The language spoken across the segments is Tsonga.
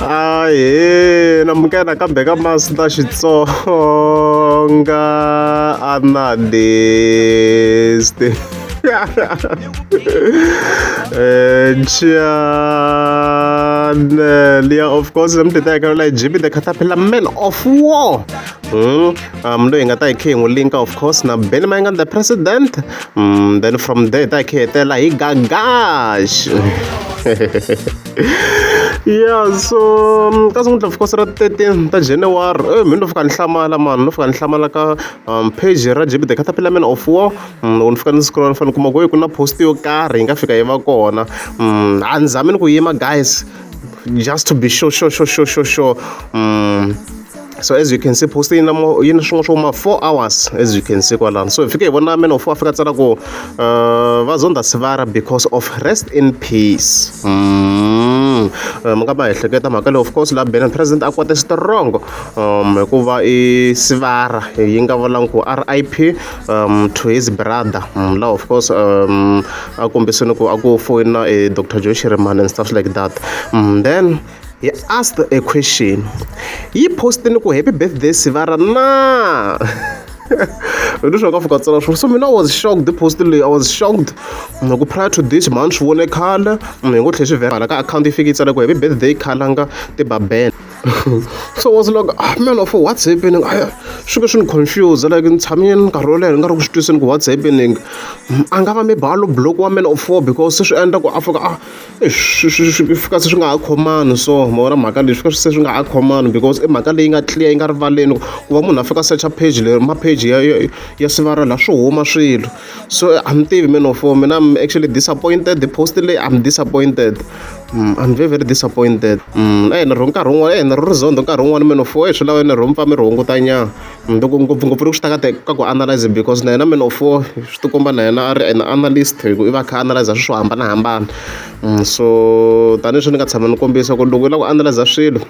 Ahee namukela nakambe ka Master Xitsonga Analyst channel ya of course mi ti ta la Jimmy the Caterpillar Man of War loyi hi nga ta hi khe hi n'wi linka of course na Benny Mayengani the president then from there hi ta hi khe hi hetelela hi Gagash yeah so ka siku of course ra 13 ta January mi no fika ni hlamala mani no fika ni hlamala ka page ra Jimmy the Caterpillar Man of War loko ni fika ni scroll ni fanele ni kuma ku ku na post yo karhi yi nga fika yi va kona a ni zami ni ku yima guys just to be sure sure sure sure sure sure so as you can see post yi na yi na swin'wana swo huma 4 hours as you can see kwalano. So hi fike hi vona Man of War fika tsala ku va zonda sivara because of rest in peace. Mi nga va ehleketa mhaka leyi of course la Benny President a kwate strong hikuva i sivara yi nga vulangi ku RIP to his brother la of course a kombisini ku a ku foyina Dr Joe Shirimani and stuff like that. Then he asked a question, yi postini ku happy birthday sivara na hi leswi nga fika tsala swona. So mina I was shocked post leyi, I was shocked loko prior to this mhani swi vone khale hi ngo tlhe swi vhela ka akhawunti yi fike yi tsala ku happy birthday khalanga tibabene. So I was like, ah, man of what's happening? Ay, swi ke swi ni confuse like ni tshamile nkarhi wo leha ni nga ri ku swi twiseni ku what's happening. A nga va maybe a lo block wa Man of War because se swi endla ku a fika a swi fika se swi nga ha khomani. So ma vona mhaka leyi swi fika se swi nga ha khomani because i mhaka leyi nga clear yi nga rivaleni ku va munhu a fika searcha page leri ma page ya sivara laha swi huma swilo. So a ni tivi Man of War, mina I'm actually disappointed the post leyi. I'm disappointed. I'm very very disappointed. Eh na ro nkarhi wun'wana eh na ro rizondo nkarhi wun'wana Man of War swi lava na ro mi pfa mi ri hunguta nyana loko ngopfungopfu loko swi ta ka ku analyze because na yena Man of War swi tikomba na yena a ri an analyst hi ku i va a kha analyze swilo swo hambanahambana. So tanihileswi ni nga tshama ni kombisa ku loko u lava ku analyze swilo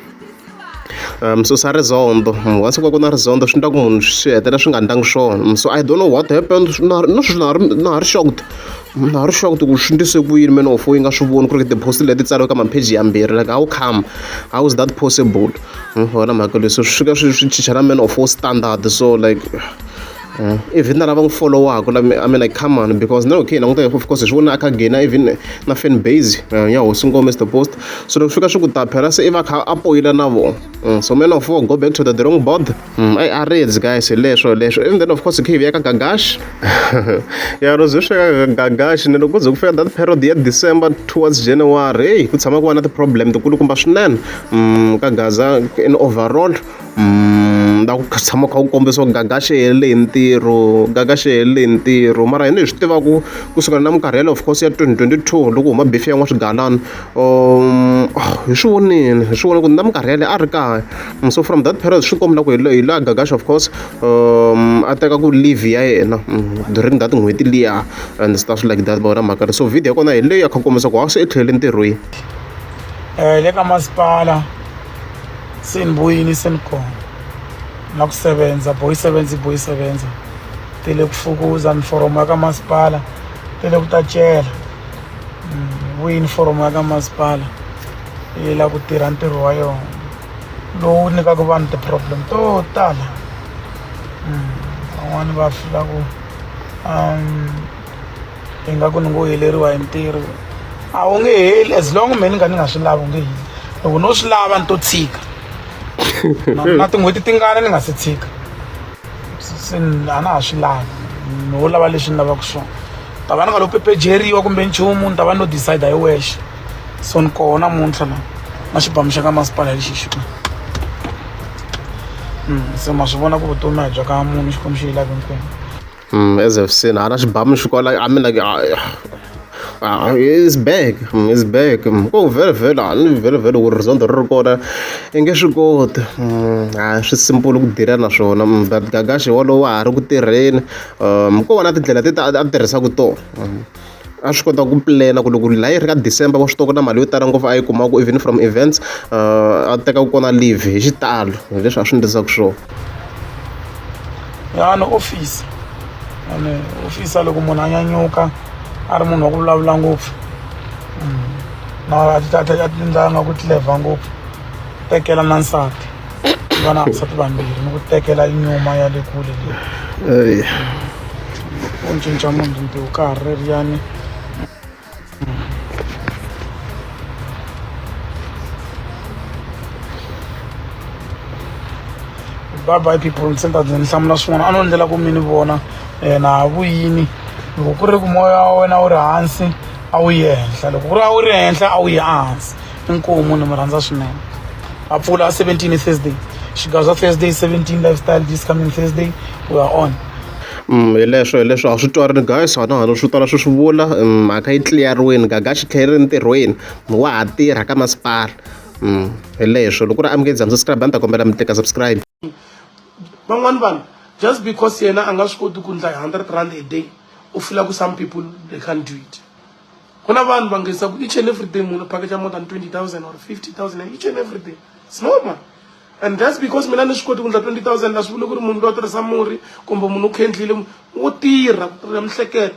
susa rizondo. Once ku va ku na rizondo swi endla ku munhu swi hetelela swi nga ndlangi swona. So I don't know what happened. Na na sweswi na ha ri shocked, na ha ri shocked ku swi ndlise ku yini Man of War yi nga swi voni ku ri ti-post leti tsariwe ka mapheji yambirhi. Like, how come? How is that possible? Wona mhaka leyi so swi fika swi chicha na Man of War standard. So like even na lava n'wi follow-aka, I mean, like, come on, because na okay languta of course hi swi vona a kha gain even na fan base ya hosi ngome Mr Post. So loko swi fika swi ku ta phela se i va kha a poyila na vona. So Man of War, go back to the drawing board. Ai a reds guys, hi leswo hi leswo. And then of course hi kha hi vuya ka Gagash ya ro ze swi ka Gagash ni loko ku ze ku fika that period ya December towards January, hey, ku tshama ku va na ti-problem tikulukumba swinene ka Gaza in overall. La ku tshama kha ku kombisiwa Gagash helele hi ntirho, Gagash helele hi ntirho, mara hina hi swi tiva ku kusukela na minkarhi yaleyo of course ya 2022 loko huma beef ya n'wa swigalana hi swi vonile, hi swi vone ku na minkarhi yaleyo a ri kaya. So from that period swi kombela ku hi laha Gagash of course a teka ku leave ya yena during that n'hweti liya and stuff like that. Vona mhaka so video ya kona hi leyi a kha kombisa ku se i tlhelele ntirhweni. Le ka masipala se ni vuyini se ni kona na ku sebenza boy sebenza boy sebenza tele ku fukuza ni foromo ya ka masipala tele ku ta cela vuyini foromo ya ka masipala yi la ku tirha ntirho wa yona lowu nyikaka vanhu ti-problem to tala. Van'wani va fila ku ingaku ni ngo heleriwa hi ntirho. A wu nge heli as long me ni nga ni nga swi lavi u nge heli. Loko no swi lava ni to tshika na tin'hweti tingani ni nga se tshika se a na ha swi lavi no lava leswi ni lavaka swona ta va ni nga lo pepejeriwa kumbe nchumu ni ta va ni lo decide hi wexe. So ni kona namuntlha la na xibamu xa ka masipala lexi xi se ma swi vona ku vutomi a hi bya ka munhu Xikwembu xi yi lavi hinkwenu. As I've seen, hana xibamu xi kwala. I mean, like, it's back, it's back. Ko vhele vhele a ni vhele vhele ku rizondo ri ri kona i nge swi koti. A swi simple ku deal na swona, but Gagashi walowo wa ha ri ku tirheni. Ko va na tindlela leti a tirhisaka tona. A swi kota ku plan ku loko laha yi ri ka December wa swi tiva ku na mali yo tala ngopfu a yi kumaka even from events a teka kona leave hi xitalo hi leswi a swi endlisaka swona. Ya ni office ene office loko munhu a nyanyuka a ri munhu wa ku vulavula ngopfu na a ti endla nga ku clever ngopfu. Tekela na nsati va na vasati vambirhi ni ku tekela nyuma ya le kule leyi u cinca munhu rintiho ka ha ri reriyani. Bye bye people, se ni ta ze ni hlamula swin'wana a no ndlela ku mi ni vona na ha vuyini. Loko ku ri ku moya wa wena wu ri hansi a wu yi henhla, loko ku ri a wu ri henhla a wu yi ehansi. Inkomu ni mi rhandza swinene. A pfula 17 Thursday, Xigaza Thursday 17 lifestyle this coming Thursday we are on. Hi leswo hi leswo a swi twarini guys a na ha ri swo tala swo swi vula mhaka yi clear-iwini Gaga xi tlherile entirhweni wa ha tirha ka masipala hi leswo loko ku ri a mi nge za mi subscribe a ni ta kombela mi tlika subscribe. Van'wani vanhu just because yena a nga swi koti ku ndla hi hundred rand a day u feel ku some people they can't do it. Ku na vanhu va nghenisa each and every day munhu package more than 20,000 or 50,000 each and every day. It's normal. And that's because mina ni swi koti ku ndla 20,000 na swi vuli ku ri munhu loyi a tirhisa murhi kumbe munhu u khendlile wo tirha ku tirha mihleketo.